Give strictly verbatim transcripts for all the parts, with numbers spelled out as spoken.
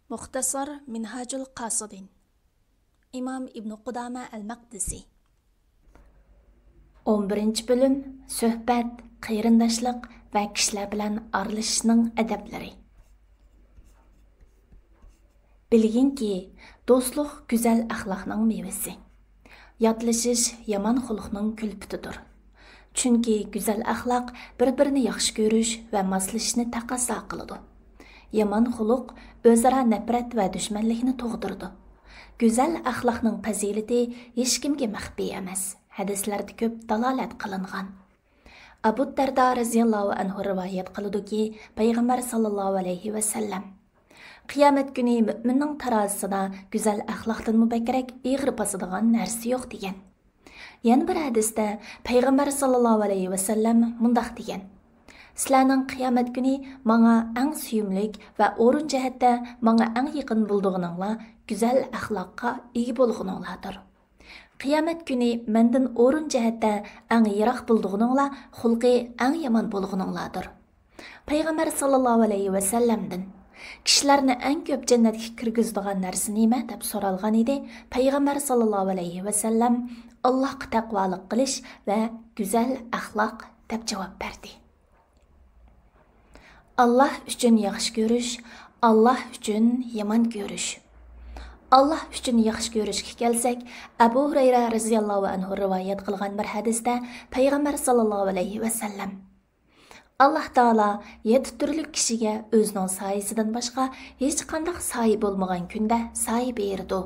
مۇختەسار مىنھاجۇل قاسىدىن. ئىمام ئىبنى قۇدامە ئەل مەقدىسى. ئون بىرىنچى بۆلۈم. سۆھبەت، قېرىنداشلىق ۋە كىشىلەر بىلەن ئارىلىشىشنىڭ ئەدەپلىرى. بىلگىنكى، دوستلۇق گۈزەل ئەخلاقنىڭ مېۋىسى. ياتلىشىش يامان خۇلقنىڭ كۈلپىتىدۇر. چۈنكى گۈزەل ئەخلاق بىر-بىرىنى ياخشى كۆرۈش ۋە ماسلىشىشنى تەقەززا قىلىدۇ. يامان خۇلق ئۆزئارا نەپرەت ۋە دۈشمەنلىكنى تۇغدۇرىدۇ. گۈزەل ئەخلاقنىڭ پەزىلىتى ھېچكىمگە مەخپىي ئەمەس، ھەدىسلەردە كۆپ دالالەت قىلىنغان. ئەبۇ دەردا رەزىياللاھۇ ئەنھۇ رىۋايەت قىلىدۇكى، پەيغەمبەر ساللاللاھۇ ئەلەيھى ۋەسەللەم، «قىيامەت كۈنى مۆمىننىڭ تارازىسىدا گۈزەل ئەخلاقتىنمۇ بەكرەك ئېغىر باسىدىغان نەرسە يوق» دېگەن. يەنە بىر ھەدىستە پەيغەمبەر ساللاللاھۇ ئەلەيھى ۋەسەللەم مۇنداق دېگەن، «سىلەرنىڭ قىيامەت كۈنى ماڭا ئەڭ سۆيۈملۈك ۋە ئورۇن جەھەتتە ماڭا ئەڭ يېقىن بولىدىغىنىڭلار گۈزەل ئەخلاققا ئىگە بولغىنىڭلاردۇر. قىيامەت كۈنى مەندىن ئورۇن جەھەتتە ئەڭ يىراق بولىدىغىنىڭلار خۇلقى ئەڭ يامان بولغىنىڭلاردۇر.» پەيغەمبەر ساللاللاھۇ ئەلەيھى ۋەسەللەمدىن، «كىشىلەرنى ئەڭ كۆپ جەننەتكە كىرگۈزىدىغان نەرسە نېمە؟» دەپ سورالغان ئىدى. پەيغەمبەر ساللاللاھۇ ئەلەيھى ۋەسەللەم، «ئاللاھقا تەقۋالىق قىلىش ۋە گۈزەل ئەخلاق» دەپ جاۋاب بەردى. ئاللاھ ئۈچۈن ياخشى كۆرۈش، ئاللاھ ئۈچۈن يامان كۆرۈش. ئاللاھ ئۈچۈن ياخشى كۆرۈشكە كەلسەك، ئەبۇ ھۇرەيرە رەزىياللاھۇ ئەنھۇ رىۋايەت قىلغان بىر ھەدىستە پەيغەمبەر ساللاللاھۇ ئەلەيھى ۋەسەللەم، «ئاللاھ تائالا يەتتە تۈرلۈك كىشىگە ئۆزىنىڭ سايىسىدىن باشقا ھېچقانداق سايە بولمىغان كۈندە سايە بېرىدۇ»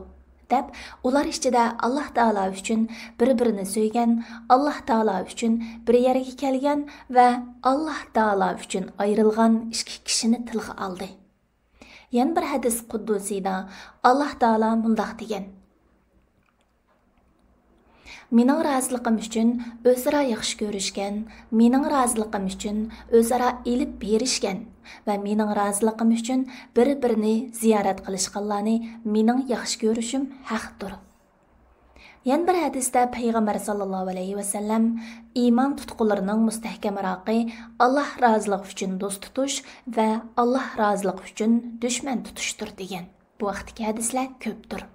دەپ، ئۇلار ئىچىدە ئاللاھ تائالا ئۈچۈن بىر-بىرىنى سۆيگەن، ئاللاھ تائالا ئۈچۈن بىر يەرگە كەلگەن ۋە ئاللاھ تائالا ئۈچۈن ئايرىلغان ئىككى كىشىنى تىلغا ئالدى. يەنە بىر ھەدىس قۇددۇسىدا ئاللاھ تائالا مۇنداق دېگەن، «مېنىڭ رازىلىقىم ئۈچۈن ئۆزئارا ياخشى كۆرۈشكەن، مېنىڭ رازىلىقىم ئۈچۈن ئۆزئارا ئېلىپ بېرىشكەن ۋە مېنىڭ رازىلىقىم ئۈچۈن بىر-بىرىنى زىيارەت قىلىشقانلارنى مېنىڭ ياخشى كۆرۈشۈم ھەقتۇر.» يەنە بىر ھەدىستە پەيغەمبەر ساللاللاھۇ ئەلەيھى ۋەسەللەم، «ئىمان تۇتقۇلىرىنىڭ مۇستەھكەمراقى ئاللاھ رازىلىقى ئۈچۈن دوست تۇتۇش ۋە ئاللاھ رازىلىقى ئۈچۈن دۈشمەن تۇتۇشتۇر» دېگەن. بۇ ھەقتىكى ھەدىسلەر كۆپتۇر.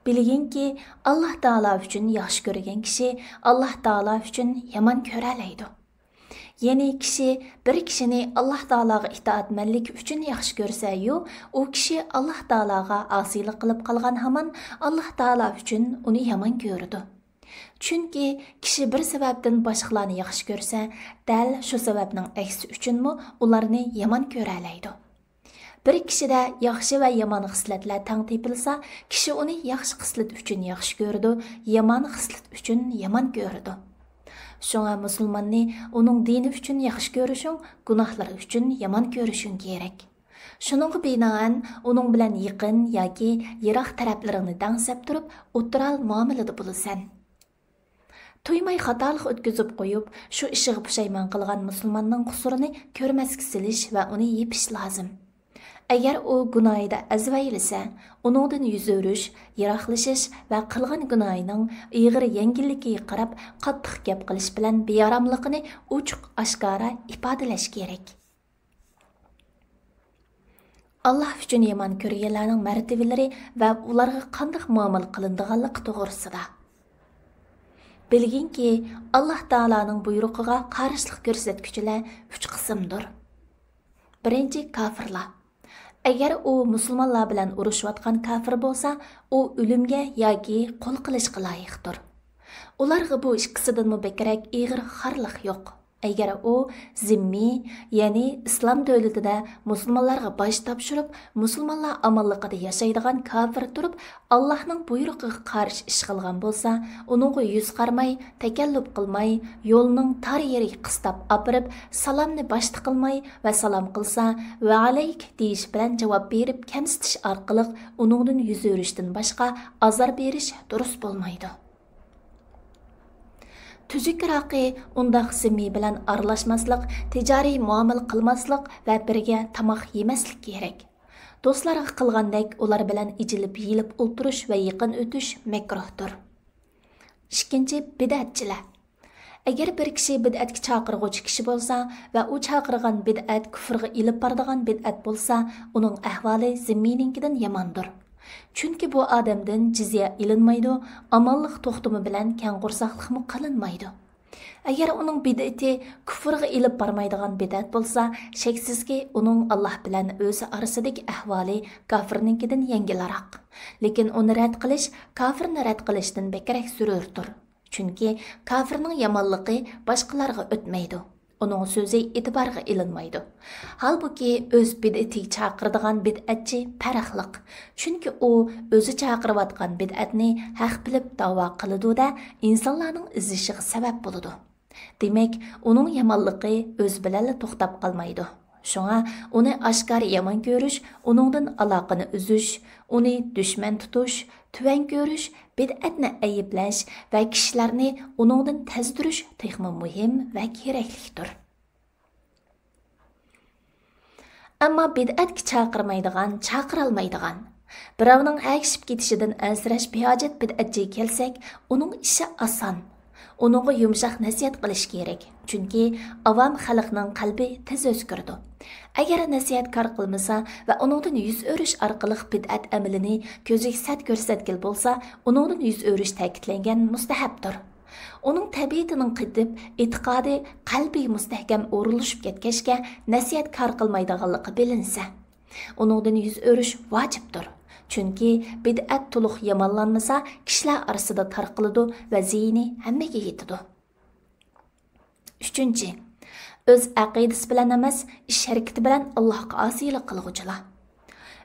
بىلگىنكى، ئاللاھ تائالا ئۈچۈن ياخشى كۆرگەن كىشى ئاللاھ تائالا ئۈچۈن يامان كۆرەلەيدۇ. يەنى كىشى بىر كىشىنى ئاللاھ تائالاغا ئىتائەتمەنلىكى ئۈچۈن ياخشى كۆرسە-يۇ، ئۇ كىشى ئاللاھ تائالاغا ئاسىيلىق قىلىپ قالغان ھامان ئاللاھ تائالا ئۈچۈن ئۇنى يامان كۆرىدۇ. چۈنكى كىشى بىر سەۋەبتىن باشقىلارنى ياخشى كۆرسە، دەل شۇ سەۋەبنىڭ ئەكسى ئۈچۈنمۇ ئۇلارنى يامان كۆرەلەيدۇ. بىر كىشىدە ياخشى ۋە يامان خىسلەتلەر تەڭ تېپىلسا، كىشى ئۇنى ياخشى خىسلەت ئۈچۈن ياخشى كۆرىدۇ، يامان خىسلەت ئۈچۈن يامان كۆرىدۇ. شۇڭا مۇسۇلماننى ئۇنىڭ دىنى ئۈچۈن ياخشى كۆرۈشۈڭ، گۇناھلىرى ئۈچۈن يامان كۆرۈشۈڭ كېرەك. شۇنىڭغا بىنائەن، ئۇنىڭ بىلەن يېقىن ياكى يىراق تەرەپلىرىڭنى دەڭسەپ تۇرۇپ، ئوتتۇرا مۇئامىلىدە بولىسەن. تۇيماي خاتالىق ئۆتكۈزۈپ قويۇپ، شۇ ئىشىغا پۇشايمان قىلغان مۇسۇلماننىڭ قۇسۇرىنى كۆرمەسكە سېلىش ۋە ئۇنى يېپىش لازىم. ئەگەر ئۇ گۇناھىدا ئەزۋەيلىسە، ئۇنىڭدىن يۈز ئۆرۈش، يىراقلىشىش ۋە قىلغان گۇناھىنىڭ ئېغىر يەڭگىللىكىگە قاراپ قاتتىق گەپ قىلىش بىلەن بىئاراملىقىنى ئوچۇق ئاشكارا ئىپادىلەش كېرەك. ئاللاھ ئۈچۈن يامان كۆرگەنلەرنىڭ مەرتىۋىلىرى ۋە ئۇلارغا قانداق مۇئامىلە قىلىنىدىغانلىقى توغرىسىدا. بىلگىنكى، ئاللاھ تائالانىڭ بۇيرۇقىغا قارشىلىق كۆرسەتكۈچىلەر ئۈچ قىسىمدۇر. بىرىنچى، كاپىرلار. ئەگەر ئۇ مۇسۇلمانلار بىلەن ئۇرۇشۇۋاتقان كاپىر بولسا، ئۇ ئۆلۈمگە ياكى قول قىلىشقا لايىقتۇر. ئۇلارغا بۇ ئىككىسىدىنمۇ بەكرەك ئېغىر خارلىق يوق. ئەگەر ئۇ زىممىي، يەنى ئىسلام دۆلىتىدە مۇسۇلمانلارغا باج تاپشۇرۇپ، مۇسۇلمانلار ئامانلىقىدا ياشايدىغان كاپىر تۇرۇپ، ئاللاھنىڭ بۇيرۇقىغا قارشى ئىش قىلغان بولسا، ئۇنىڭغا يۈز قارىماي، تەكەللۇپ قىلماي، يولنىڭ تار يېرىگە قىستاپ ئاپىرىپ، سالامنى باشتا قىلماي ۋە سالام قىلسا، ۋەئەلەيك دېيىش بىلەن جاۋاب بېرىپ كەمسىتىش ئارقىلىق ئۇنىڭدىن يۈز ئۆرۈشتىن باشقا ئازار بېرىش دۇرۇس بولمايدۇ. تۈزۈكراقى، ئۇنداق زىممىي بىلەن ئارىلاشماسلىق، تىجارىي مۇئامىلە قىلماسلىق ۋە بىرگە تاماق يېمەسلىك كېرەك. دوستلارغا قىلغاندەك ئۇلار بىلەن ئېچىلىپ يېيىلىپ ئولتۇرۇش ۋە يېقىن ئۆتۈش مەكرۇھتۇر. ئىككىنچى، بىدئەتچىلەر. ئەگەر بىر كىشى بىدئەتكە چاقىرغۇچى كىشى بولسا ۋە ئۇ چاقىرغان بىدئەت كۇفرغا ئېلىپ بارىدىغان بىدئەت بولسا، ئۇنىڭ ئەھۋالى زىممىينىڭكىدىن ياماندۇر. چۈنكى بۇ ئادەمدىن جىزيە ئېلىنمايدۇ، ئامانلىق توختىمى بىلەن كەڭ قورساقلىقمۇ قىلىنمايدۇ. ئەگەر ئۇنىڭ بىدئىتى كۇفرغا ئېلىپ بارمايدىغان بىدئەت بولسا، شەكسىزكى، ئۇنىڭ ئاللاھ بىلەن ئۆزى ئارىسىدىكى ئەھۋالى كافىرنىڭكىدىن يەڭگىلراق. لېكىن ئۇنى رەت قىلىش كافىرنى رەت قىلىشتىن بەكرەك زۆرۈردۇر. چۈنكى كافىرنىڭ يامانلىقى باشقىلارغا ئۆتمەيدۇ. ئۇنىڭ سۆزى ئېتىبارغا ئېلىنمايدۇ. ھالبۇكى، ئۆز بىدئىتىگە چاقىرىدىغان بىدئەتچى پەرقلىق. چۈنكى ئۇ ئۆزى چاقىرىۋاتقان بىدئەتنى ھەق بىلىپ داۋا قىلىدۇ-دە، ئىنسانلارنىڭ ئىزدىشىغا سەۋەب بولىدۇ. دېمەك، ئۇنىڭ يامانلىقى ئۆزى بىلەنلا توختاپ قالمايدۇ. شۇڭا ئۇنى ئاشكارا يامان كۆرۈش، ئۇنىڭدىن ئالاقىنى ئۈزۈش، ئۇنى دۈشمەن تۇتۇش، تۆۋەن كۆرۈش، بىدئەتنى ئەيىبلەش ۋە كىشىلەرنى ئۇنىڭدىن تەزدۈرۈش تېخىمۇ مۇھىم ۋە كېرەكلىكتۇر. ئەمما بىدئەتكە چاقىرمايدىغان، چاقىرالمايدىغان، بىراۋنىڭ ئەگىشىپ كېتىشىدىن ئەنسىرەش بىھاجەت بىدئەتچىگە كەلسەك، ئۇنىڭ ئىشى ئاسان. ئۇنىڭغا يۇمشاق نەسىھەت قىلىش كېرەك، چۈنكى ئاۋام خەلقنىڭ قەلبى تېز ئۆزگىرىدۇ. ئەگەر نەسىھەت كار قىلمىسا ۋە ئۇنىڭدىن يۈز ئۆرۈش ئارقىلىق بىدئەت ئەمىلىنى كۆزىگە سەت كۆرسەتكىلى بولسا، ئۇنىڭدىن يۈز ئۆرۈش تەكىتلەنگەن مۇستەھەپتۇر. ئۇنىڭ تەبىئىتىنىڭ قېتىپ، ئېتىقادى قەلبىگە مۇستەھكەم ئورۇنلىشىپ كەتكەچكە، نەسىھەت كار قىلمايدىغانلىقى بىلىنسە، ئۇنىڭدىن يۈز ئۆرۈش ۋاجىپتۇر. چۈنكى بىدئەت تولۇق يامانلانمىسا، كىشىلەر ئارىسىدا تارقىلىدۇ ۋە زىيىنى ھەممىگە يېتىدۇ. ئۈچىنچى، ئۆز ئەقىدىسى بىلەن ئەمەس، ئىش ھەرىكىتى بىلەن ئاللاھقا ئاسىيلىق قىلغۇچىلار.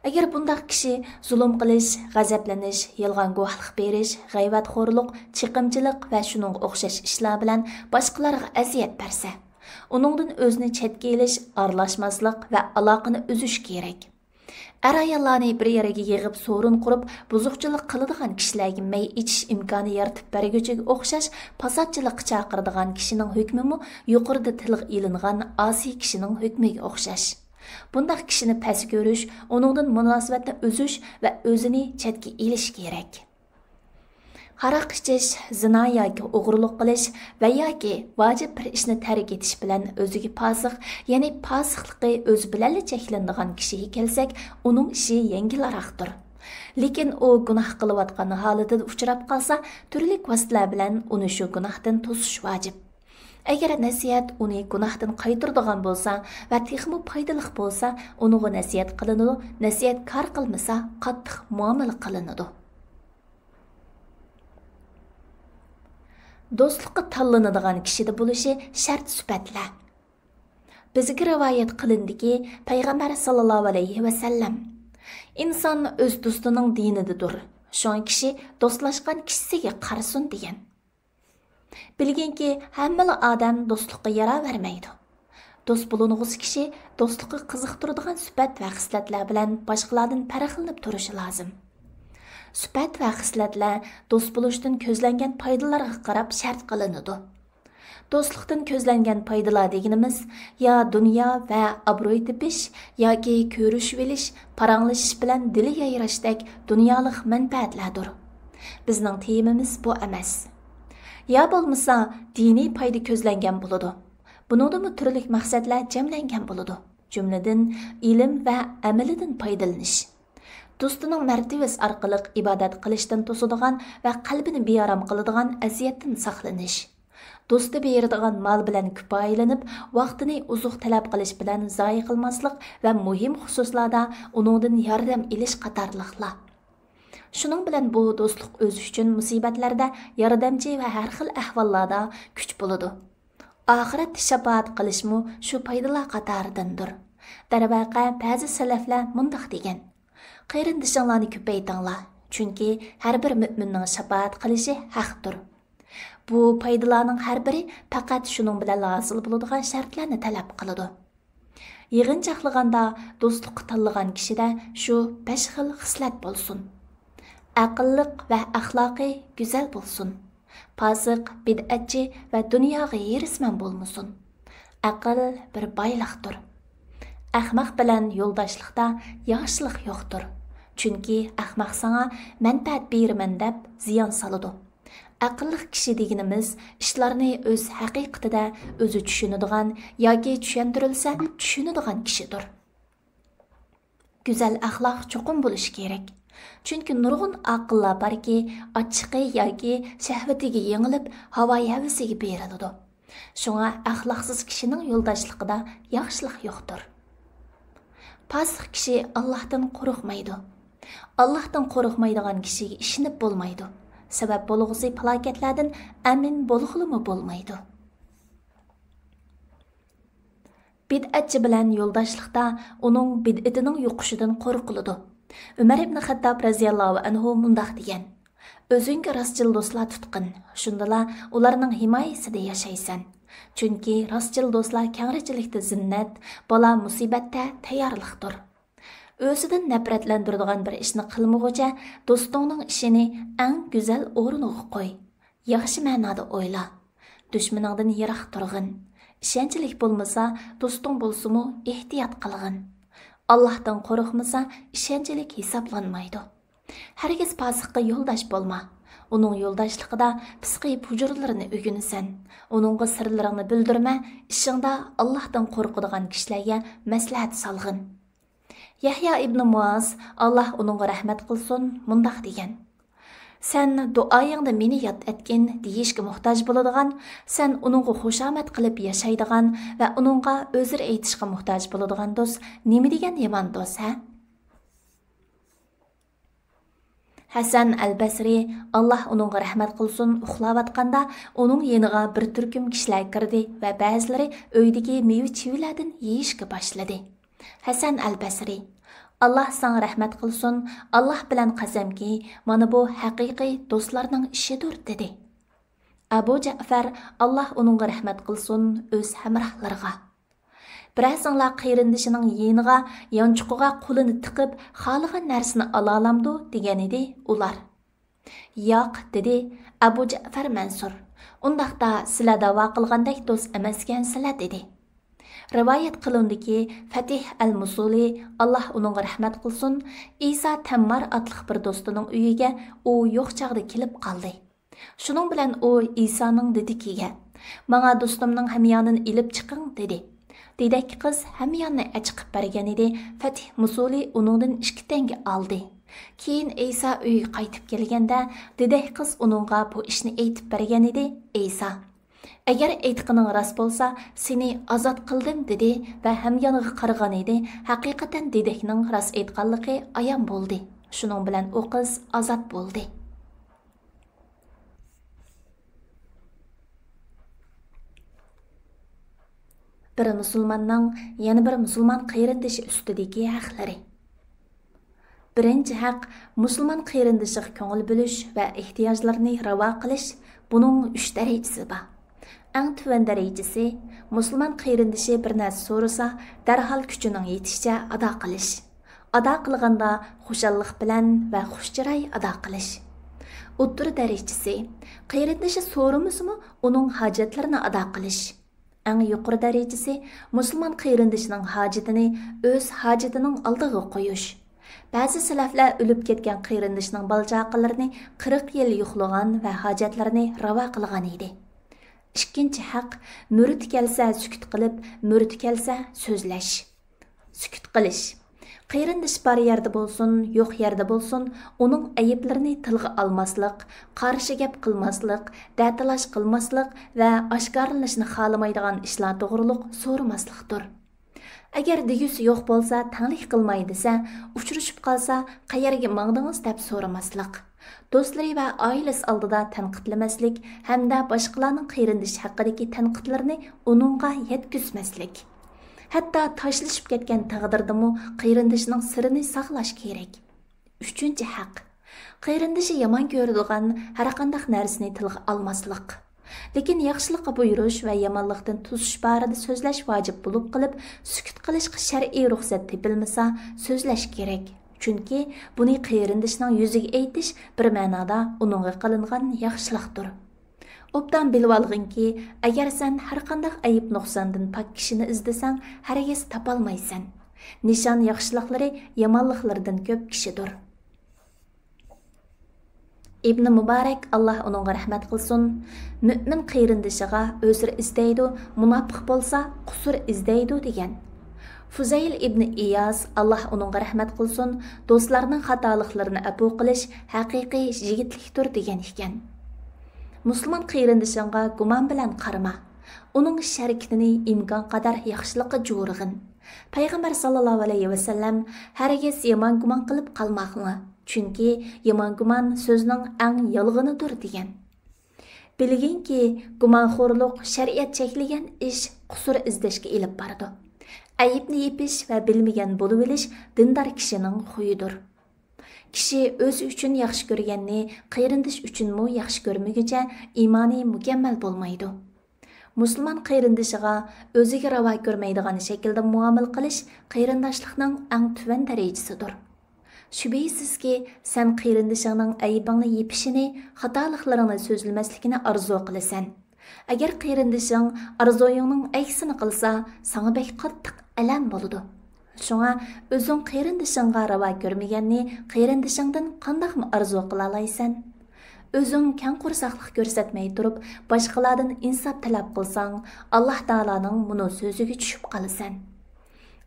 ئەگەر بۇنداق كىشى زۇلۇم قىلىش، غەزەپلىنىش، يالغان گۇۋاھلىق بېرىش، غەيۋەتخورلۇق، چېقىمچىلىق ۋە شۇنىڭغا ئوخشاش ئىشلار بىلەن باشقىلارغا ئەزىيەت بەرسە، ئۇنىڭدىن ئۆزىنى چەتكە ئېلىش، ئارىلاشماسلىق ۋە ئالاقىنى ئۈزۈش كېرەك. ئەر-ئاياللارنى بىر يەرگە يىغىپ سورۇن قۇرۇپ بۇزۇقچىلىق قىلىدىغان كىشىلەرگە مەي ئېچىش ئىمكانى يارىتىپ بەرگۈچىگە ئوخشاش پاساتچىلىققا چاقىرىدىغان كىشىنىڭ ھۆكمىمۇ يۇقىرىدا تىلغا ئېلىنغان ئاسىي كىشىنىڭ ھۆكمىگە ئوخشاش. بۇنداق كىشىنى پەس كۆرۈش، ئۇنىڭدىن مۇناسىۋەتنى ئۈزۈش ۋە ئۆزىنى چەتكە ئېلىش كېرەك. ھاراق ئىچىش، زىنا ياكى ئوغرىلىق قىلىش ۋە ياكى ۋاجىپ بىر ئىشنى تەرك ئېتىش بىلەن ئۆزىگە پاسىق، يەنى پاسىقلىقى ئۆزى بىلەنلا چەكلىنىدىغان كىشىگە كەلسەك، ئۇنىڭ ئىشى يەڭگىلراقتۇر. لېكىن ئۇ گۇناھ قىلىۋاتقان ھالىتىدە ئۇچراپ قالسا، تۈرلۈك ۋاسىتىلەر بىلەن ئۇنى شۇ گۇناھتىن توسۇش ۋاجىپ. ئەگەر نەسىھەت ئۇنى گۇناھتىن قايتۇرىدىغان بولسا ۋە تېخىمۇ پايدىلىق بولسا، ئۇنىڭغا نەسىھەت قىلىنىدۇ، نەسىھەت كار قىلمىسا، قاتتىق مۇئامىلە قىلىنىدۇ. دوستلۇققا تاللىنىدىغان كىشىدە بولۇشى شەرت سۈپەتلەر. بىزگە رىۋايەت قىلىندىكى، پەيغەمبەر ساللاللاھۇ ئەلەيھى ۋەسەللەم، «ئىنسان ئۆز دوستىنىڭ دىنىدىدۇر، شۇڭا كىشى دوستلاشقان كىشىسىگە قارىسۇن» دېگەن. بىلگىنكى، ھەممىلا ئادەم دوستلۇققا ياراۋەرمەيدۇ. دوست بولۇنغۇسى كىشى دوستلۇققا قىزىقتۇرىدىغان سۈپەت ۋە خىسلەتلەر بىلەن باشقىلاردىن پەرقلىنىپ تۇرۇشى لازىم. سۈپەت ۋە خىسلەتلەر دوست بولۇشتىن كۆزلەنگەن پايدىلارغا قاراپ شەرت قىلىنىدۇ. دوستلۇقتىن كۆزلەنگەن پايدىلار دېگىنىمىز يا دۇنيا ۋە ئابرۇي تېپىش، ياكى كۆرۈشۈۋېلىش، پاراڭلىشىش بىلەن دىلى يايراشتەك دۇنيالىق مەنپەئەتلەردۇر. بىزنىڭ تېمىمىز بۇ ئەمەس. يا بولمىسا دىنىي پايدا كۆزلەنگەن بولىدۇ. بۇنىڭدىمۇ تۈرلۈك مەقسەتلەر جەملەنگەن بولىدۇ. جۈملىدىن، ئىلىم ۋە ئەمىلىدىن پايدىلىنىش. دوستىنىڭ مەرتىۋىسى ئارقىلىق ئىبادەت قىلىشتىن توسىدىغان ۋە قەلبىنى بىئارام قىلىدىغان ئەزىيەتتىن ساقلىنىش. دوستى بېرىدىغان مال بىلەن كۇپايىلىنىپ، ۋاقتىنى ئوزۇق تەلەپ قىلىش بىلەن زايە قىلماسلىق ۋە مۇھىم خۇسۇسلاردا ئۇنىڭدىن ياردەم ئېلىش قاتارلىقلار. شۇنىڭ بىلەن بۇ دوستلۇق ئۆزى ئۈچۈن مۇسىبەتلەردە ياردەمچى ۋە ھەر خىل ئەھۋاللاردا كۈچ بولىدۇ. ئاخىرەتتە شاپائەت قىلىشمۇ شۇ پايدىلار قاتارىدىندۇر. دەرۋەقە، بەزى سەلەفلەر مۇنداق دېگەن: «قېرىندىشىڭلارنى كۆپەيتىڭلار، چۈنكى ھەر بىر مۆمىننىڭ شاپائەت قىلىشى ھەقتۇر.» بۇ پايدىلارنىڭ ھەر بىرى پەقەت شۇنىڭ بىلەن ھاسىل بولىدىغان شەرتلەرنى تەلەپ قىلىدۇ. يىغىنچاقلىغاندا، دوستلۇققا تاللىغان كىشىدە شۇ بەش خىل خىسلەت بولسۇن. ئەقىللىق ۋە ئەخلاقى گۈزەل بولسۇن. پاسىق، بىدئەتچى ۋە دۇنياغا ھېرىسمەن بولمىسۇن. ئەقىل بىر بايلىقتۇر. ئەخمەق بىلەن يولداشلىقتا ياخشىلىق يوقتۇر. چۈنكى ئەخمەق ساڭا مەنپەئەت بېرىمەن دەپ زىيان سالىدۇ. ئەقىللىق كىشى دېگىنىمىز ئىشلارنى ئۆز ھەقىقىتىدە ئۆزى چۈشىنىدىغان ياكى چۈشەندۈرۈلسە چۈشىنىدىغان كىشىدۇر. گۈزەل ئەخلاق چوقۇم بولۇشى كېرەك. چۈنكى نۇرغۇن ئاقىللار باركى، ئاچچىقى ياكى شەھۋىتىگە يېڭىلىپ، ھاۋايى ھەۋىسىگە بېرىلىدۇ. شۇڭا ئەخلاقسىز كىشىنىڭ يولداشلىقىدا ياخشىلىق يوقتۇر. پاسىق كىشى ئاللاھتىن قورقمايدۇ. ئاللاھتىن قورقمايدىغان كىشىگە ئىشىنىپ بولمايدۇ. سەۋەب بولغۇسى پالاكەتلەردىن ئەمىن بولغىلىمۇ بولمايدۇ. بىدئەتچى بىلەن يولداشلىقتا ئۇنىڭ بىدئىتىنىڭ يۇقۇشىدىن قورقۇلىدۇ. ئۆمەر ئىبن خەتتاب رەزىياللاھۇ ئەنھۇ مۇنداق دېگەن: «ئۆزۈڭگە راستچىل دوستلار تۇتقىن، شۇندىلا ئۇلارنىڭ ھىمايىسىدە ياشايسەن. چۈنكى راستچىل دوستلار كەڭرىچىلىكتە زىننەت، بالا مۇسىبەتتە تەييارلىقتۇر.» ئۆزىدىن نەپرەتلەندۈرىدىغان بىر ئىشنى قىلمىغۇچە، دوستۇڭنىڭ ئىشىنى ئەڭ گۈزەل ئورنىغا قوي. ياخشى مەنادا ئويلا. دۈشمىنىڭدىن يىراق تۇرغىن. ئىشەنچلىك بولمىسا، دوستۇڭ بولسىمۇ ئېھتىيات قىلغىن. ئاللاھتىن قورقمىسا، ئىشەنچلىك ھېسابلانمايدۇ. ھەرگىز پاسىققا يولداش بولما. ئۇنىڭ يولداشلىقىدا پىسقى پۇجۇرلىرىنى ئۆگىنىسەن. ئۇنىڭغا سىرلىرىڭنى بىلدۈرمە، ئىشىڭدا ئاللاھتىن قورقىدىغان كىشىلەرگە مەسلىھەت سالغىن. يەھيا ئىبنى مۇئاز، ئاللاھ ئۇنىڭغا رەھمەت قىلسۇن، مۇنداق دېگەن: «سەن دۇئايىڭدا مېنى ياد ئەتكىن دېيىشكە موھتاج بولىدىغان، سەن ئۇنىڭغا خۇشامەت قىلىپ ياشايدىغان ۋە ئۇنىڭغا ئۆزرە ئېيتىشقا موھتاج بولىدىغان دوست نېمە دېگەن يامان دوست، ھە؟» ھەسەن ئەل بەسرى، ئاللاھ ئۇنىڭغا رەھمەت قىلسۇن، ئۇخلاۋاتقاندا ئۇنىڭ يېنىغا بىر تۈركۈم كىشىلەر كىردى ۋە بەزىلىرى ئۆيدىكى مېۋە چىۋىلەردىن يېيىشكە باشلىدى. ھەسەن ئەل بەسرى، ئاللاھ ساڭا رەھمەت قىلسۇن، ئاللاھ بىلەن قەسەمكى، مانا بۇ ھەقىقىي دوستلارنىڭ ئىشىدۇر، دېدى. ئەبۇ جەئفەر، ئاللاھ ئۇنىڭغا رەھمەت قىلسۇن، ئۆز ھەمراھلىرىغا: «بىرەرسىڭلار قېرىندىشىنىڭ يېنىغا، يانچۇقىغا قولىنى تىقىپ، خالىغان نەرسىنى ئالالامدۇ؟» دېگەنىدى. ئۇلار: «ياق» دېدى. ئەبۇ جەئفەر مەنسۇر: «ئۇنداقتا سىلە داۋا قىلغاندەك دوست ئەمەسكەنسىلە» دېدى. رىۋايەت قىلىنىدۇكى، فەتىھ ئەل مۇسۇلى، ئاللاھ ئۇنىڭغا رەھمەت قىلسۇن، ئىسا تەممار ئاتلىق بىر دوستىنىڭ ئۆيىگە ئۇ يوق چاغدا كېلىپ قالدى. شۇنىڭ بىلەن ئۇ ئىسانىڭ دېدىكىگە: «ماڭا دوستۇمنىڭ ھەميانىنى ئېلىپ چىقىڭ» دېدى. دېدەك قىز ھەمياننى ئەچىقىپ بەرگەنىدى، فەتىھ مۇسۇلى ئۇنىڭدىن ئىككى تەڭگە ئالدى. كېيىن ئىسا ئۆيگە قايتىپ كەلگەندە، دېدەك قىز ئۇنىڭغا بۇ ئىشنى ئېيتىپ بەرگەنىدى. ئىسا: «ئەگەر ئېيتقىنىڭ راست بولسا، سېنى ئازاد قىلدىم» دېدى ۋە ھەميانىغا قارىغانىدى، ھەقىقەتەن دېدەكنىڭ راست ئېيتقانلىقى ئايان بولدى. شۇنىڭ بىلەن ئۇ قىز ئازاد بولدى. بىر مۇسۇلماننىڭ يەنە بىر مۇسۇلمان قېرىندىشى ئۈستىدىكى ھەقلىرى. بىرىنچى ھەق، مۇسۇلمان قېرىندىشىغا كۆڭۈل بۆلۈش ۋە ئېھتىياجلىرىنى راۋا قىلىش. بۇنىڭ ئۈچ دەرىجىسى بار. ئەڭ تۆۋەن دەرىجىسى، مۇسۇلمان قېرىندىشى بىر نەرسە سورىسا، دەرھال كۈچىنىڭ يېتىشىچە ئادا قىلىش. ئادا قىلغاندا خۇشاللىق بىلەن ۋە خۇش چىراي ئادا قىلىش. ئوتتۇرا دەرىجىسى، قېرىندىشى سورىمىسىمۇ ئۇنىڭ ھاجەتلىرىنى ئادا قىلىش. ئەڭ يۇقىرى دەرىجىسى، مۇسۇلمان قېرىندىشىنىڭ ھاجىتىنى ئۆز ھاجىتىنىڭ ئالدىغا قويۇش. بەزى سەلەفلەر ئۆلۈپ كەتكەن قېرىندىشىنىڭ بالا-چاقىلىرىنى قىرىق يىل يوقلىغان ۋە ھاجەتلىرىنى راۋا قىلغان ئىدى. ئىككىنچى ھەق، مۇرىتى كەلسە سۈكۈت قىلىپ، مۇرىتى كەلسە سۆزلەش. سۈكۈت قىلىش. قېرىندىشى بار يەردە بولسۇن، يوق يەردە بولسۇن، ئۇنىڭ ئەيىبلىرىنى تىلغا ئالماسلىق، قارشى گەپ قىلماسلىق، دەتالاش قىلماسلىق ۋە ئاشكارىلىنىشنى خالىمايدىغان ئىشلار توغرۇلۇق سورىماسلىقتۇر. ئەگەر دېگۈسى يوق بولسا، تەڭلىك قىلماي دېسە، ئۇچرىشىپ قالسا، قەيەرگە ماڭدىڭىز دەپ سورىماسلىق. دوستلىرى ۋە ئائىلىسى ئالدىدا تەنقىدلىمەسلىك ھەمدە باشقىلارنىڭ قېرىندىشى ھەققىدىكى تەنقىدلىرىنى ئۇنىڭغا يەتكۈزمەسلىك. ھەتتا تاشلىشىپ كەتكەن تەقدىردىمۇ قېرىندىشىنىڭ سىرىنى ساقلاش كېرەك. ئۈچىنچى ھەق. قېرىندىشى يامان كۆرىدىغان ھەرقانداق نەرسىنى تىلغا ئالماسلىق. لېكىن ياخشىلىققا بۇيرۇش ۋە يامانلىقتىن توسۇش بارىدا سۆزلەش ۋاجىپ بولۇپ قېلىپ، سۈكۈت قىلىشقا شەرئىي رۇخسەت تېپىلمىسا، سۆزلەش كېرەك. چۈنكى بۇنى قېرىندىشىنىڭ يۈزىگە ئېيتىش بىر مەنادا ئۇنىڭغا قىلىنغان ياخشىلىقتۇر. ئوبدان بىلىۋالغىنكى، ئەگەر سەن ھەرقانداق ئەيىب-نۇقساندىن پاك كىشىنى ئىزدىسەڭ، ھەرگىز تاپالمايسەن. نىشان ياخشىلىقلىرى يامانلىقلىرىدىن كۆپ كىشىدۇر. ئىبنى مۇبارەك، ئاللاھ ئۇنىڭغا رەھمەت قىلسۇن، مۆمىن قېرىندىشىغا ئۆزرە ئىزدەيدۇ، مۇناپىق بولسا قۇسۇر ئىزدەيدۇ، دېگەن. فۇزەيل ئىبنى ئىياز، ئاللاھ ئۇنىڭغا رەھمەت قىلسۇن، دوستلارنىڭ خاتالىقلىرىنى ئەپۇ قىلىش ھەقىقىي يىگىتلىكتۇر، دېگەن ئىكەن. مۇسۇلمان قېرىندىشىڭغا گۇمان بىلەن قارىما. ئۇنىڭ ئىش-ھەرىكىتىنى ئىمكانقەدەر ياخشىلىققا جورىغىن. پەيغەمبەر ساللاللاھۇ ئەلەيھى ۋەسەللەم، ھەرگىز يامان گۇمان قىلىپ قالماڭلار، چۈنكى يامان گۇمان سۆزنىڭ ئەڭ يالغىنىدۇر، دېگەن. بىلگىنكى، گۇمانخورلۇق شەرىئەت چەكلىگەن ئىش قۇسۇر ئىزدەشكە ئېلىپ بارىدۇ. ئەيىبنى يېپىش ۋە بىلمىگەن بولۇۋېلىش دىندار كىشىنىڭ خۇيىدۇر. كىشى ئۆزى ئۈچۈن ياخشى كۆرگەننى قېرىندىشى ئۈچۈنمۇ ياخشى كۆرمىگۈچە ئىمانى مۇكەممەل بولمايدۇ. مۇسۇلمان قېرىندىشىغا ئۆزىگە راۋا كۆرمەيدىغان شەكىلدە مۇئامىلە قىلىش قېرىنداشلىقنىڭ ئەڭ تۆۋەن دەرىجىسىدۇر. شۈبھىسىزكى، سەن قېرىندىشىڭنىڭ ئەيىبىڭنى يېپىشىنى، خاتالىقلىرىڭنى سۆزلىمەسلىكىنى ئارزۇ قىلىسەن. ئەگەر قېرىندىشىڭ ئارزۇيۇڭنىڭ ئەكسىنى قىلسا، ساڭا بەك قاتتىق ئەلەم بولىدۇ. شۇڭا ئۆزۈڭ قېرىندىشىڭغا راۋا كۆرمىگەننى قېرىندىشىڭدىن قانداقمۇ ئارزۇ قىلالايسەن؟ ئۆزۈڭ كەڭ قورساقلىق كۆرسەتمەي تۇرۇپ، باشقىلاردىن ئىنساپ تەلەپ قىلساڭ، ئاللاھ تائالانىڭ مۇنۇ سۆزىگە چۈشۈپ قالىسەن.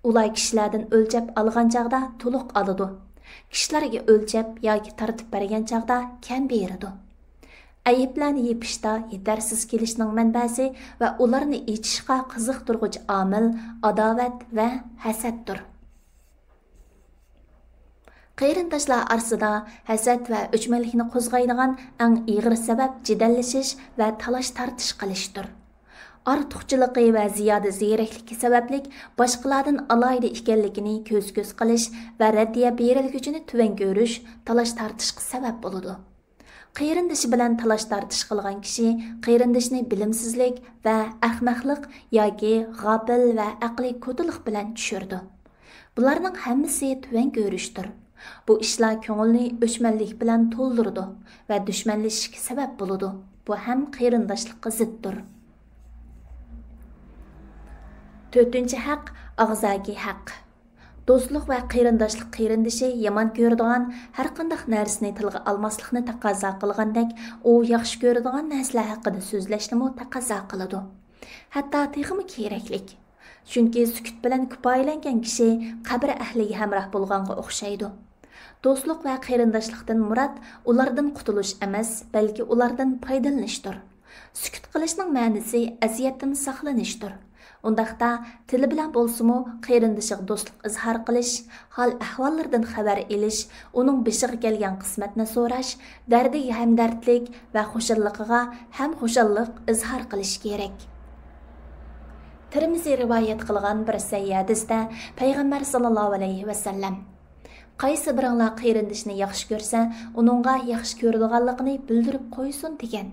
ئۇلار كىشىلەردىن ئۆلچەپ ئالغان چاغدا تولۇق ئالىدۇ. كىشىلەرگە ئۆلچەپ ياكى تارتىپ بەرگەن چاغدا كەم بېرىدۇ. ئەيىبلەرنى يېپىشتا يېتەرسىز كېلىشنىڭ مەنبەسى ۋە ئۇلارنى ئېچىشقا قىزىقتۇرغۇچ ئامىل ئاداۋەت ۋە ھەسەتتۇر. قېرىنداشلار ئارىسىدا ھەسەت ۋە ئۆچمەنلىكنى قوزغايدىغان ئەڭ ئېغىر سەۋەب جېدەللىشىش ۋە تالاش-تارتىش قىلىشتۇر. ئارتۇقچىلىقى ۋە زىيادە زېرەكلىكى سەۋەبلىك باشقىلاردىن ئالاھىدە ئىكەنلىكىنى كۆز-كۆز قىلىش ۋە رەددىيە بېرىلگۈچىنى تۆۋەن كۆرۈش تالاش-تارتىشقا سەۋەب بولىدۇ. قېرىندىشى بىلەن تالاش-تارتىش قىلغان كىشى قېرىندىشىنى بىلىمسىزلىك ۋە ئەخمەقلىق ياكى غاپىل ۋە ئەقلىي كوتىلىق بىلەن چۈشۈرىدۇ. بۇلارنىڭ ھەممىسى تۆۋەن كۆرۈشتۇر. بۇ ئىشلار كۆڭۈلنى ئۆچمەنلىك بىلەن تولدۇرىدۇ ۋە دۈشمەنلىشىشكە سەۋەب بولىدۇ. بۇ ھەم قېرىنداشلىققا زىتتۇر. تۆتىنچى ھەق، ئاغزاكى ھەق. دوستلۇق ۋە قېرىنداشلىق قېرىندىشى يامان كۆرىدىغان ھەرقانداق نەرسىنى تىلغا ئالماسلىقنى تەقەززا قىلغاندەك، ئۇ ياخشى كۆرىدىغان نەرسىلەر ھەققىدە سۆزلەشنىمۇ تەقەززا قىلىدۇ. ھەتتا تېخىمۇ كېرەكلىك. چۈنكى سۈكۈت بىلەن كۇپايىلەنگەن كىشى قەبرە ئەھلىگە ھەمراھ بولغانغا ئوخشايدۇ. دوستلۇق ۋە قېرىنداشلىقتىن مۇراد ئۇلاردىن قۇتۇلۇش ئەمەس، بەلكى ئۇلاردىن پايدىلىنىشتۇر. سۈكۈت قىلىشنىڭ مەنىسى ئەزىيەتتىن ساقلىنىشتۇر. ئۇنداقتا، تىلى بىلەن بولسىمۇ قېرىندىشىغا دوستلۇق ئىزھار قىلىش، ھال-ئەھۋاللىرىدىن خەۋەر ئېلىش، ئۇنىڭ بېشىغا كەلگەن قىسمەتنى سوراش، دەردىگە ھەمدەردلىك ۋە خۇشاللىقىغا ھەم خۇشاللىق ئىزھار قىلىش كېرەك. تىرمىزى رىۋايەت قىلغان بىر سەھىھ ھەدىستە پەيغەمبەر ساللاللاھۇ ئەلەيھى ۋەسەللەم، «قايسى بىرىڭلار قېرىندىشىنى ياخشى كۆرسە، ئۇنىڭغا ياخشى كۆرىدىغانلىقىنى بىلدۈرۈپ قويسۇن» دېگەن.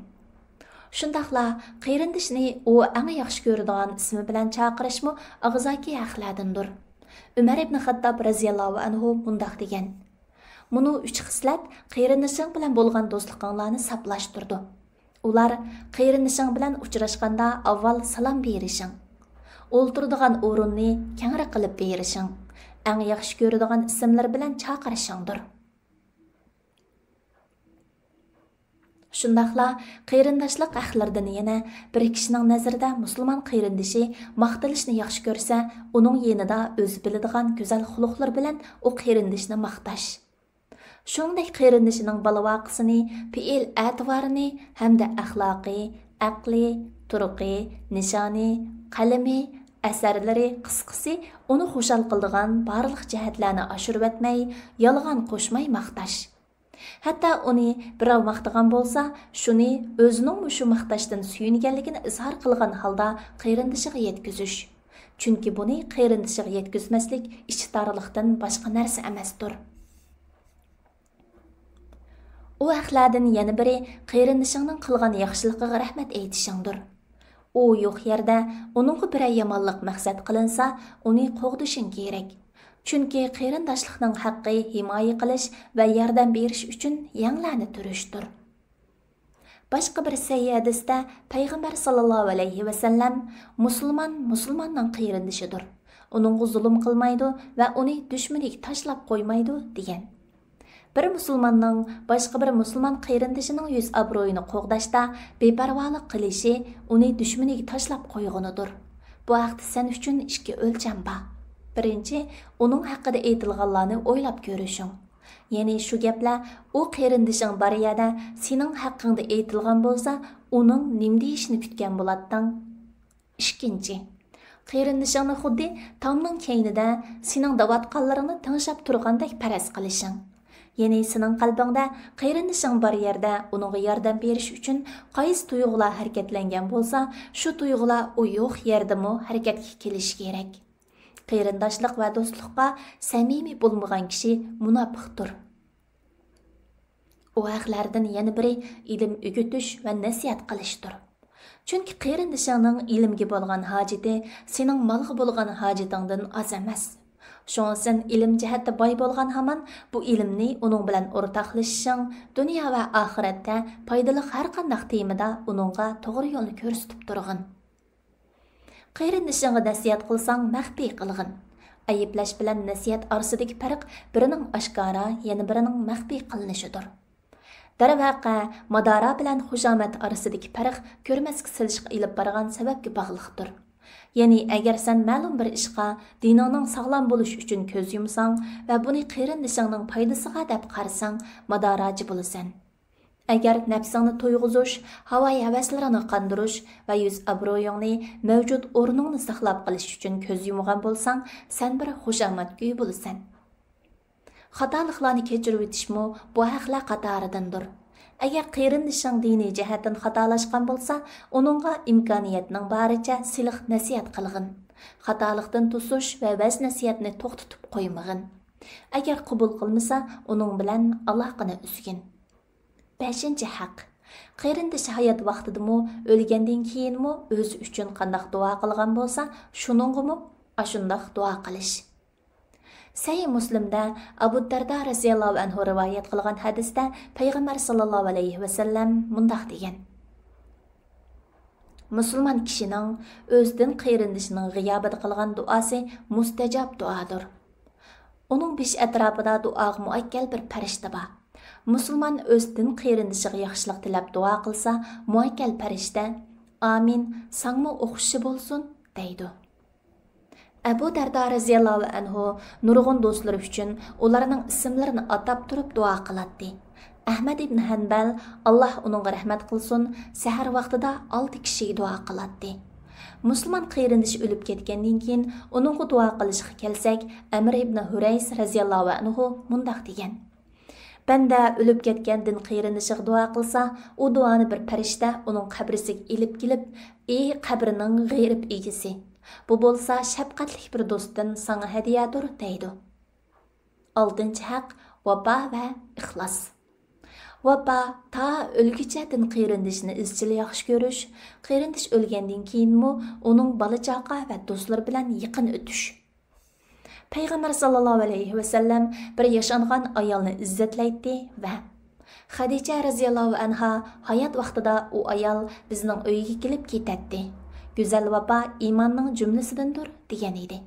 شۇنداقلا قېرىندىشىنى ئۇ ئەڭ ياخشى كۆرىدىغان ئىسمى بىلەن چاقىرىشمۇ ئاغزاكى ھەقلەردىندۇر. ئۆمەر ئىبنى خەتتاب رەزىياللاھۇ ئەنھۇ مۇنداق دېگەن: «مۇنۇ ئۈچ خىسلەت قېرىندىشىڭ بىلەن بولغان دوستلۇقۇڭلارنى ساپلاشتۇرىدۇ. ئۇلار قېرىندىشىڭ بىلەن ئۇچراشقاندا ئاۋۋال سالام بېرىشىڭ، ئولتۇرىدىغان ئورۇننى كەڭرى قىلىپ بېرىشىڭ، ئەڭ ياخشى كۆرىدىغان ئىسىملىرى بىلەن چاقىرىشىڭدۇر.» شۇنداقلا قېرىنداشلىق ھەقلىرىدىن يەنە، بىر كىشىنىڭ نەزىرىدە مۇسۇلمان قېرىندىشى ماختىلىشنى ياخشى كۆرسە، ئۇنىڭ يېنىدا ئۆزى بىلىدىغان گۈزەل خۇلقلىرى بىلەن ئۇ قېرىندىشنى ماختاش. شۇنىڭدەك قېرىندىشىنىڭ بالا-ۋاقىسىنى، پېئىل-ئەتىۋارىنى ھەمدە ئەخلاقى، ئەقلى، تۇرقى، نىشانى، قەلىمى، ئەسەرلىرى، قىسقىسى، ئۇنى خۇشال قىلىدىغان بارلىق جەھەتلەرنى ئاشۇرۇۋەتمەي، يالغان قوشماي ماختاش. ھەتتا ئۇنى بىراۋ ماختىغان بولسا، شۇنى ئۆزىنىڭمۇ شۇ ماختاشتىن سۆيۈنگەنلىكىنى ئىزھار قىلغان ھالدا قېرىندىشىغا يەتكۈزۈش. چۈنكى بۇنى قېرىندىشىغا يەتكۈزمەسلىك ئىچى تارلىقتىن باشقا نەرسە ئەمەستۇر. ئۇ ھەقلەردىن يەنە بىرى، قېرىندىشىڭنىڭ قىلغان ياخشىلىقىغا رەھمەت ئېيتىشىڭدۇر. ئۇ يوق يەردە ئۇنىڭغا بىرەر يامانلىق مەقسەت قىلىنسا، ئۇنى قوغدىشىڭ كېرەك. چۈنكى قېرىنداشلىقنىڭ ھەققى ھىمايە قىلىش ۋە ياردەم بېرىش ئۈچۈن يەڭلەرنى تۈرۈشتۇر. باشقا بىر سەھىھ ھەدىستە پەيغەمبەر ساللاللاھۇ ئەلەيھى ۋەسەللەم، «مۇسۇلمان مۇسۇلماننىڭ قېرىندىشىدۇر، ئۇنىڭغا زۇلۇم قىلمايدۇ ۋە ئۇنى دۈشمىنىگە تاشلاپ قويمايدۇ» دېگەن. بىر مۇسۇلماننىڭ باشقا بىر مۇسۇلمان قېرىندىشىنىڭ يۈز ئابرۇيىنى قوغداشتا بىپەرۋالىق قىلىشى ئۇنى دۈشمىنىگە تاشلاپ قويغىنىدۇر. بۇ ھەقتە سەن ئۈچۈن ئىككى ئۆلچەم بار. بىرىنچى، ئۇنىڭ ھەققىدە ئېيتىلغانلارنى ئويلاپ كۆرۈشۈڭ. يەنى شۇ گەپلەر ئۇ قېرىندىشىڭ بار يەردە سېنىڭ ھەققىڭدە ئېيتىلغان بولسا، ئۇنىڭ نېمە دېيىشىنى كۈتكەن بولاتتىڭ؟ ئىككىنچى، قېرىندىشىڭنى خۇددى تامنىڭ كەينىدە سېنىڭ دەۋاتقانلىرىڭنى تىڭشاپ تۇرغاندەك پەرەز قىلىشىڭ. يەنى سېنىڭ قەلبىڭدە قېرىندىشىڭ بار يەردە ئۇنىڭغا ياردەم بېرىش ئۈچۈن قايسى تۇيغۇلار ھەرىكەتلەنگەن بولسا، شۇ تۇيغۇلار ئۇ يوق يەردىمۇ ھەرىكەتكە كېلىشى كېرەك. قېرىنداشلىق ۋە دوستلۇققا سەمىمىي بولمىغان كىشى مۇناپىقتۇر. ئۇ ھەقلەردىن يەنە بىرى ئىلىم ئۆگىتىش ۋە نەسىھەت قىلىشتۇر. چۈنكى قېرىندىشىڭنىڭ ئىلىمگە بولغان ھاجىتى سېنىڭ مالغا بولغان ھاجىتىڭدىن ئاز ئەمەس. شۇڭا سەن ئىلىم جەھەتتە باي بولغان ھامان، بۇ ئىلىمنى ئۇنىڭ بىلەن ئورتاقلىشىشىڭ، دۇنيا ۋە ئاخىرەتتە پايدىلىق ھەرقانداق تېمىدا ئۇنىڭغا توغرا يولنى كۆرسىتىپ تۇرغىن. قېرىندىشىڭغا نەسىھەت قىلساڭ، مەخپىي قىلغىن. ئەيىبلەش بىلەن نەسىھەت ئارىسىدىكى پەرق بىرىنىڭ ئاشكارا، يەنە بىرىنىڭ مەخپىي قىلىنىشىدۇر. دەرۋەقە، مادارا بىلەن خۇشامەت ئارىسىدىكى پەرق كۆرمەسكە سېلىشقا ئېلىپ بارغان سەۋەبكە باغلىقتۇر. يەنى ئەگەر سەن مەلۇم بىر ئىشقا دىنىڭنىڭ ساغلام بولۇشى ئۈچۈن كۆز يۇمساڭ ۋە بۇنى قېرىندىشىڭنىڭ پايدىسىغا دەپ قارىساڭ، ماداراچى بولىسەن. ئەگەر نەپسىڭنى تويغۇزۇش، ھاۋايى ھەۋەسلىرىڭنى قاندۇرۇش ۋە يۈز ئابرۇيۇڭنى، مەۋجۇت ئورنۇڭنى ساقلاپ قېلىش ئۈچۈن كۆز يۇمغان بولساڭ، سەن بىر خۇشامەتگۈ بولىسەن. خاتالىقلارنى كەچۈرۈۋېتىشمۇ بۇ ھەقلەر قاتارىدىندۇر. ئەگەر قېرىندىشىڭ دىنىي جەھەتتىن خاتالاشقان بولسا، ئۇنىڭغا ئىمكانىيەتنىڭ بارىچە سىلىق نەسىھەت قىلغىن. خاتالىقتىن توسۇش ۋە ۋەز-نەسىھەتنى توختىتىپ قويمىغىن. ئەگەر قوبۇل قىلمىسا، ئۇنىڭ بىلەن ئالاقىنى ئۈزگىن. بەشىنچى ھەق. قېرىندىشى ھايات ۋاقتىدىمۇ، ئۆلگەندىن كېيىنمۇ ئۆزى ئۈچۈن قانداق دۇئا قىلغان بولسا، شۇنىڭغىمۇ ئاشۇنداق دۇئا قىلىش. سەھىھ مۇسلىمدە ئەبۇ دەردا رەزىياللاھۇ ئەنھۇ رىۋايەت قىلغان ھەدىستە پەيغەمبەر ساللاللاھۇ ئەلەيھى ۋەسەللەم مۇنداق دېگەن: مۇسۇلمان كىشىنىڭ ئۆز دىن قېرىندىشىنىڭ غىيابىدا قىلغان دۇئاسى مۇستەجاب دۇئادۇر. ئۇنىڭ بېشى ئەتراپىدا دۇئاغا مۇئەككەل بىر پەرىشتە بار. مۇسۇلمان ئۆز دىن قېرىندىشىغا ياخشىلىق تىلەپ دۇئا قىلسا، مۇئەككەل پەرىشتە، «ئامىن، ساڭىمۇ ئوخشىشى بولسۇن» دەيدۇ. ئەبۇ دەردا رەزىياللاھۇ ئەنھۇ نۇرغۇن دوستلىرى ئۈچۈن ئۇلارنىڭ ئىسىملىرىنى ئاتاپ تۇرۇپ دۇئا قىلاتتى. ئەھمەد ئىبن ھەنبەل، ئاللاھ ئۇنىڭغا رەھمەت قىلسۇن، سەھەر ۋاقتىدا ئالتە كىشىگە دۇئا قىلاتتى. مۇسۇلمان قېرىندىشى ئۆلۈپ كەتكەندىن كېيىن ئۇنىڭغا دۇئا قىلىشقا كەلسەك، ئەمر ئىبن ھۇرەيس رەزىياللاھۇ ئەنھۇ مۇنداق دېگەن: بەندە ئۆلۈپ كەتكەن دىن قېرىندىشىغا دۇئا قىلسا، ئۇ دۇئانى بىر پەرىشتە ئۇنىڭ قەبرىسىگە ئېلىپ كېلىپ، «ئى قەبرىنىڭ غېرىب ئىگىسى، بۇ بولسا شەپقەتلىك بىر دوستتىن ساڭا ھەدىيەدۇر» دەيدۇ. ئالتىنچى ھەق، ۋاپا ۋە ئىخلاس. ۋاپا، تا ئۆلگۈچە دىن قېرىندىشىنى ئىزچىل ياخشى كۆرۈش، قېرىندىش ئۆلگەندىن كېيىنمۇ ئۇنىڭ بالا-چاقا ۋە دوستلىرى بىلەن يېقىن ئۆتۈش. پەيغەمبەر ساللاللاھۇ ئەلەيھى ۋەسەللەم بىر ياشانغان ئايالنى ئىززەتلەيتتى ۋە خەدىچە رەزىياللاھۇ ئەنھا ھايات ۋاقتىدا ئۇ ئايال بىزنىڭ ئۆيگە كېلىپ كېتەتتى. گۈزەل ۋاپا ئىماننىڭ جۈملىسىدىندۇر، دېگەن ئىدى.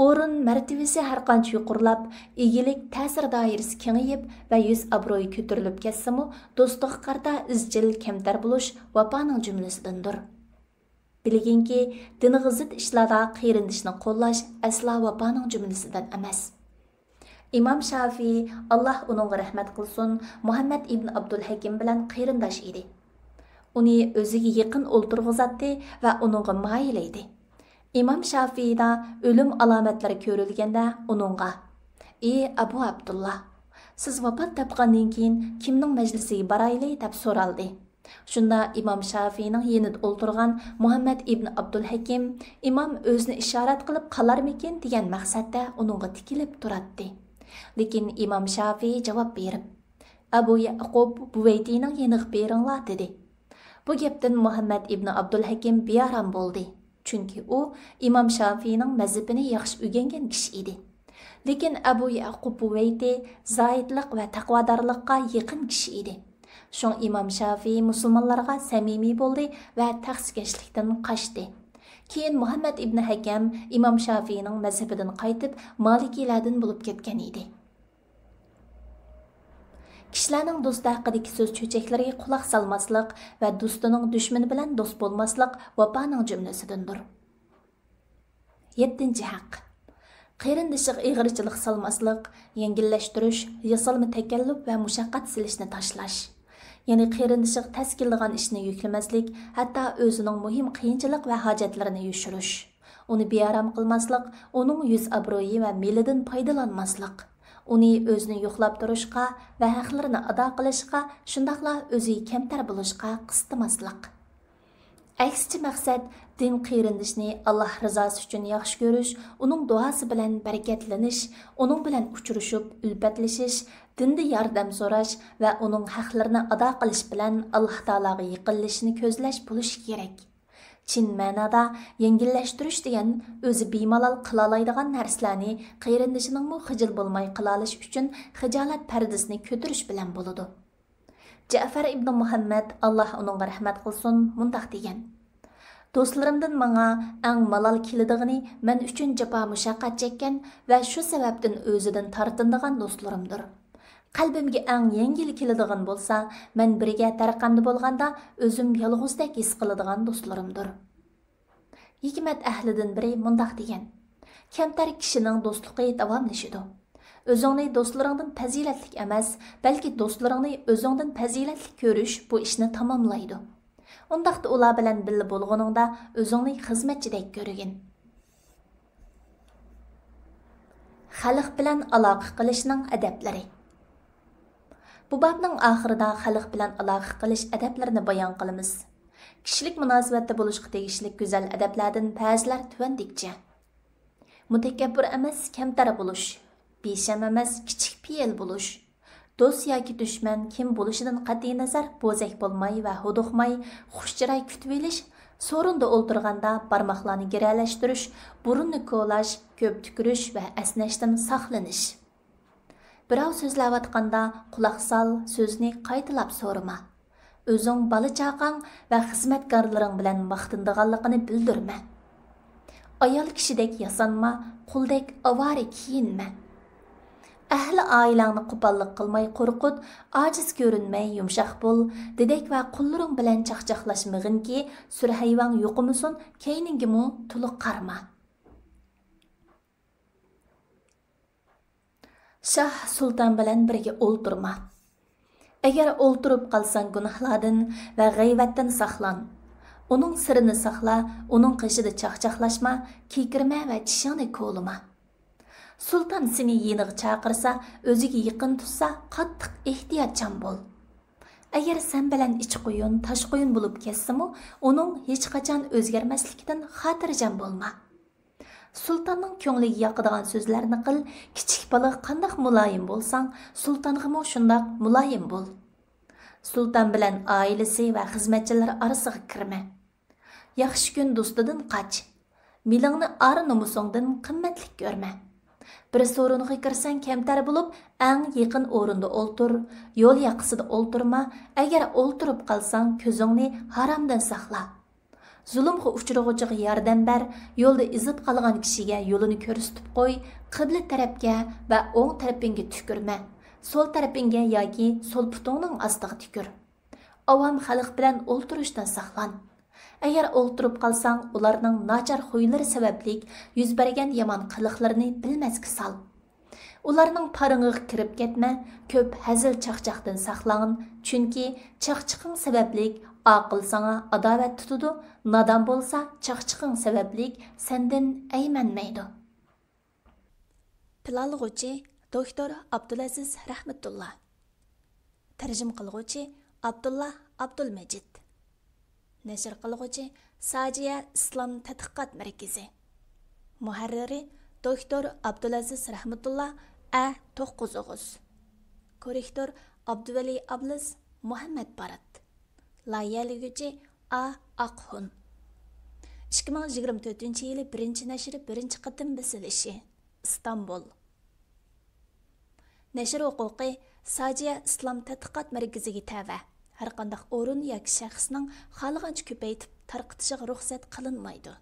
ئورۇن مەرتىۋىسى ھەرقانچە يۇقىرىلاپ، ئىگىلىك تەسىر دائىرىسى كېڭىيىپ ۋە يۈز ئابرۇيى كۆتۈرۈلۈپ كەتسىمۇ، دوستىغا قارىتا ئىزچىل كەمتەر بولۇش ۋاپانىڭ جۈملىسىدىندۇر. بىلگىنكى، دىنغا زىت ئىشلاردا قېرىندىشنى قوللاش ئەسلا ۋاپانىڭ جۈملىسىدىن ئەمەس. ئىمام شافىئى، ئاللاھ ئۇنىڭغا رەھمەت قىلسۇن، مۇھەممەد ئىبن ئابدۇلھەكىم بىلەن قېرىنداش ئىدى. ئۇنى ئۆزىگە يېقىن ئولتۇرغۇزاتتى ۋە ئۇنىڭغا مايىل ئىدى. ئىمام شافىئىدا ئۆلۈم ئالامەتلىرى كۆرۈلگەندە ئۇنىڭغا، «ئى ئەبۇ ئابدۇللا، سىز ۋاپات تاپقاندىن كېيىن كىمنىڭ مەجلىسىگە بارايلى؟» دەپ سورالدى. شۇندا ئىمام شافىئىنىڭ يېنىدا ئولتۇرغان مۇھەممەد ئىبن ئابدۇلھەكىم، ئىمام ئۆزىنى ئىشارەت قىلىپ قالارمىكىن دېگەن مەقسەتتە ئۇنىڭغا تىكىلىپ تۇراتتى. لېكىن ئىمام شافىئى جاۋاب بېرىپ، «ئەبۇ يەئقۇب بۇۋەيتىنىڭ يېنىغا بېرىڭلار» دېدى. بۇ گەپتىن مۇھەممەد ئىبن ئابدۇلھەكىم بىئارام بولدى. چۈنكى ئۇ ئىمام شافىئىنىڭ مەزھىپىنى ياخشى ئۆگەنگەن كىشى ئىدى. لېكىن ئەبۇ يەئقۇب بۇۋەيتى زاھىدلىق ۋە تەقۋادارلىققا يېقىن كىشى ئىدى. شۇڭا ئىمام شافىئى مۇسۇلمانلارغا سەمىمىي بولدى ۋە تەخسىكەشلىكتىن قاچتى. كېيىن مۇھەممەد ئىبن ھەكەم ئىمام شافىئىنىڭ مەزھىپىدىن قايتىپ، مالىكىيلەردىن بولۇپ كەتكەن ئىدى. كىشىلەرنىڭ دوستى ھەققىدىكى سۆز چۆچەكلىرىگە قۇلاق سالماسلىق ۋە دوستىنىڭ دۈشمىنى بىلەن دوست بولماسلىق ۋاپانىڭ جۈملىسىدىندۇر. يەتتىنچى ھەق. قېرىندىشىغا ئېغىرچىلىق سالماسلىق، يەڭگىللەشتۈرۈش، ياسالما تەكەللۇپ ۋە مۇشەققەت سېلىشنى تاشلاش. يەنى قېرىندىشىغا تەس كېلىدىغان ئىشنى يۈكلىمەسلىك، ھەتتا ئۆزىنىڭ مۇھىم قىيىنچىلىق ۋە ھاجەتلىرىنى يوشۇرۇش. ئۇنى بىئارام قىلماسلىق، ئۇنىڭ يۈز ئابرۇيى ۋە مېلىدىن پايدىلانماسلىق. ئۇنى ئۆزىنى يوقلاپ تۇرۇشقا ۋە ھەقلىرىنى ئادا قىلىشقا، شۇنداقلا ئۆزىگە كەمتەر بولۇشقا قىستىماسلىق. ئەكسىچە مەقسەت، دىن قېرىندىشىنى ئاللاھ رىزاسى ئۈچۈن ياخشى كۆرۈش، ئۇنىڭ دۇئاسى بىلەن بەرىكەتلىنىش، ئۇنىڭ بىلەن ئۇچرىشىپ ئۈلپەتلىشىش، دىندا ياردەم سوراش ۋە ئۇنىڭ ھەقلىرىنى ئادا قىلىش بىلەن ئاللاھ تائالاغا يېقىنلىشىشنى كۆزلەش بولۇشى كېرەك. چىن مەنادا يەڭگىللەشتۈرۈش دېگەن ئۆزى بىمالال قىلالايدىغان نەرسىلەرنى قېرىندىشىنىڭمۇ خىجىل بولماي قىلالىشى ئۈچۈن خىجالەت پەردىسىنى كۆتۈرۈش بىلەن بولىدۇ. جەئفەر ئىبنى مۇھەممەد، ئاللاھ ئۇنىڭغا رەھمەت قىلسۇن، مۇنداق دېگەن: دوستلىرىمدىن ماڭا ئەڭ مالال كېلىدىغىنى مەن ئۈچۈن جاپا مۇشەققەت چەككەن ۋە شۇ سەۋەبتىن ئۆزىدىن تارتىنىدىغان دوستلىرىمدۇر. قەلبىمگە ئەڭ يەڭگىل كېلىدىغىنى بولسا، مەن بىرگە تەرقەمدە بولغاندا ئۆزۈم يالغۇزدەك ھېس قىلىدىغان دوستلىرىمدۇر. ھېكمەت ئەھلىدىن بىرى مۇنداق دېگەن: كەمتەر كىشىنىڭ دوستلۇقى داۋاملىشىدۇ. ئۆزۈڭنى دوستلىرىڭدىن پەزىلەتلىك ئەمەس، بەلكى دوستلىرىڭنى ئۆزۈڭدىن پەزىلەتلىك كۆرۈش بۇ ئىشنى تاماملايدۇ. ئۇنداقتا ئۇلار بىلەن بىللە بولغىنىڭدا ئۆزۈڭنى خىزمەتچىدەك كۆرگىن. خەلق بىلەن ئالاقە قىلىشنىڭ ئەدەپلىرى. بۇ بابنىڭ ئاخىرىدا خەلق بىلەن ئالاقە قىلىش ئەدەپلىرىنى بايان قىلىمىز. كىشىلىك مۇناسىۋەتتە بولۇشقا تېگىشلىك گۈزەل ئەدەپلەردىن بەزىلەر تۆۋەندىكىچە: مۇتەكەببۇر ئەمەس، كەمتەر بولۇش، بىشەم ئەمەس، كىچىك پېئىل بولۇش، دوست ياكى دۈشمەن كىم بولۇشىدىن قەتئىينەزەر، بوزەك بولماي ۋە ھودۇقماي، خۇش چىراي كۈتۈۋېلىش، سورۇندا ئولتۇرغاندا بارماقلارنى گىرەلەشتۈرۈش، بۇرۇننى كولاش، كۆپ تۈكۈرۈش ۋە ئەسنەشتىن ساقلىنىش. بىراۋ سۆزلەۋاتقاندا قۇلاق سال، سۆزىنى قايتىلاپ سورىما. ئۆزۈڭ، بالا-چاقاڭ ۋە خىزمەتكارلىرىڭ بىلەن ماختىنىدىغانلىقىنى بىلدۈرمە. ئايال كىشىدەك ياسانما، قۇلدەك ئاۋارە كىيىنمە. ئەھلى ئائىلەڭنى قوپاللىق قىلماي قورقۇت، ئاجىز كۆرۈنمەي يۇمشاق بول، دېدەك ۋە قۇللىرىڭ بىلەن چاقچاقلاشمىغىنكى، سۈرھەيۋاڭ يوقىمىسۇن، كەينىڭگىمۇ تولا قارىما. شاھ، سۇلتان بىلەن بىرگە ئولتۇرما. ئەگەر ئولتۇرۇپ قالساڭ، گۇناھلاردىن ۋە غەيۋەتتىن ساقلان. ئۇنىڭ سىرىنى ساقلا، ئۇنىڭ قېشىدا چاقچاقلاشما، كېكىرمە ۋە چىشىڭنى كولىما. سۇلتان سېنى يېنىغا چاقىرسا، ئۆزىگە يېقىن تۇتسا، قاتتىق ئېھتىياتچان بول. ئەگەر سەن بىلەن ئىچ قويۇن، تاش قويۇن بولۇپ كەتسىمۇ، ئۇنىڭ ھېچقاچان ئۆزگەرمەسلىكىدىن خاتىرجەم بولما. سۇلتاننىڭ كۆڭلىگە ياقىدىغان سۆزلەرنى قىل، كىچىك بالىغا قانداق مۇلايىم بولساڭ، سۇلتانغىمۇ شۇنداق مۇلايىم بول. سۇلتان بىلەن ئائىلىسى ۋە خىزمەتچىلەر ئارىسىغا كىرمە. ياخشى كۈن دوستىدىن قاچ. مېلىڭنى ئار-نومۇسۇڭدىن قىممەتلىك كۆرمە. بىر سورۇنغا كىرسەڭ، كەمتەر بولۇپ، ئەڭ يېقىن ئورۇندا ئولتۇر، يول ياقىسىدا ئولتۇرما، ئەگەر ئولتۇرۇپ قالساڭ، كۆزۈڭنى ھارامدىن ساقلا. زۇلۇمغا ئۇچرىغۇچىغا ياردەم بەر، يولدا ئېزىپ قالغان كىشىگە يولىنى كۆرسىتىپ قوي، قىبلە تەرەپكە ۋە ئوڭ تەرىپىڭگە تۈكۈرمە، سول تەرىپىڭگە ياكى سول پۇتۇڭنىڭ ئاستىغا تۈكۈر. ئاۋام خەلق بىلەن ئولتۇرۇشتىن ساقلان. ئەگەر ئولتۇرۇپ قالساڭ، ئۇلارنىڭ ناچار خۇيلىرى سەۋەبلىك يۈز بەرگەن يامان قىلىقلىرىنى بىلمەسكە سال. ئۇلارنىڭ پارىڭىغا كىرىپ كەتمە، كۆپ ھەزىل-چاقچاقتىن ساقلان، چۈنكى چاقچىقىڭ سەۋەبلىك ئاقىل ساڭا ئاداۋەت تۇتىدۇ، نادان بولسا چاقچىقىڭ سەۋەبلىك سەندىن ئەيمەنمەيدۇ. پىلانلىغۇچى، دوكتور ئابدۇلئەزىز رەھمەتۇللا. تەرجىمە قىلغۇچى، ئابدۇللا ئابدۇلمەجىت. نەشر قىلغۇچى، ساجىيە ئىسلام تەتقىقات مەركىزى. مۇھەررىرى، دوكتور ئابدۇلئەزىز رەھمەتۇللا، ئە، توققۇز ئوغۇز. كوررېكتور، ئابدۇۋەلى ئابلىز، مۇھەممەد بارات. لايىھەلىگۈچى، ئا ئاقخۇن. ئىككى مىڭ يىگىرمە تۆتىنچى يىلى بىرىنچى نەشرى بىرىنچى قېتىم بېسىلىشى، ئىستانبۇل. نەشر ھوقۇقى ساجىيە ئىسلام تەتقىقات مەركىزىگە تەۋە. ھەرقانداق ئورۇن ياكى شەخسنىڭ خالىغانچە كۆپەيتىپ تارقىتىشىغا رۇخسەت قىلىنمايدۇ.